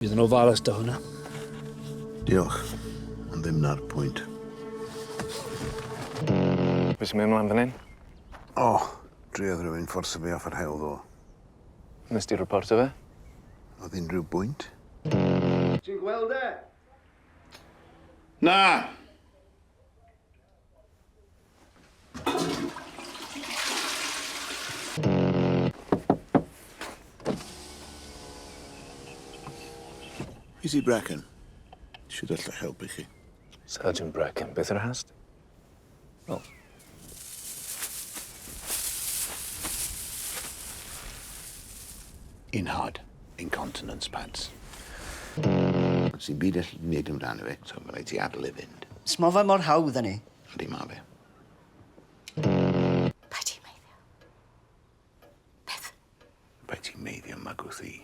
Bydd yn ofalus da hwnna. Diolch, ond ddim na'r pwynt. Be sy'n mynd ymlaen fan hyn? O, driodd rhywun fforso fi off yr hewl ddo. Nes di reporto fe? Oedd unrhyw bwynt? Ti'n gweld e? Na! Easy Bracken. Siwt allai helpu chi? Sergeant Bracken, beth yw'r hast? Wel. Inhad, incontinence pads. Sy'n byd all wneud amdano fe, so mae rhaid ti adael e fynd. Smo fe mor hawdd â 'ny. Yndi, ma' fe. Paid ti'n meiddio. Beth? Paid ti'n meiddio mygwth i.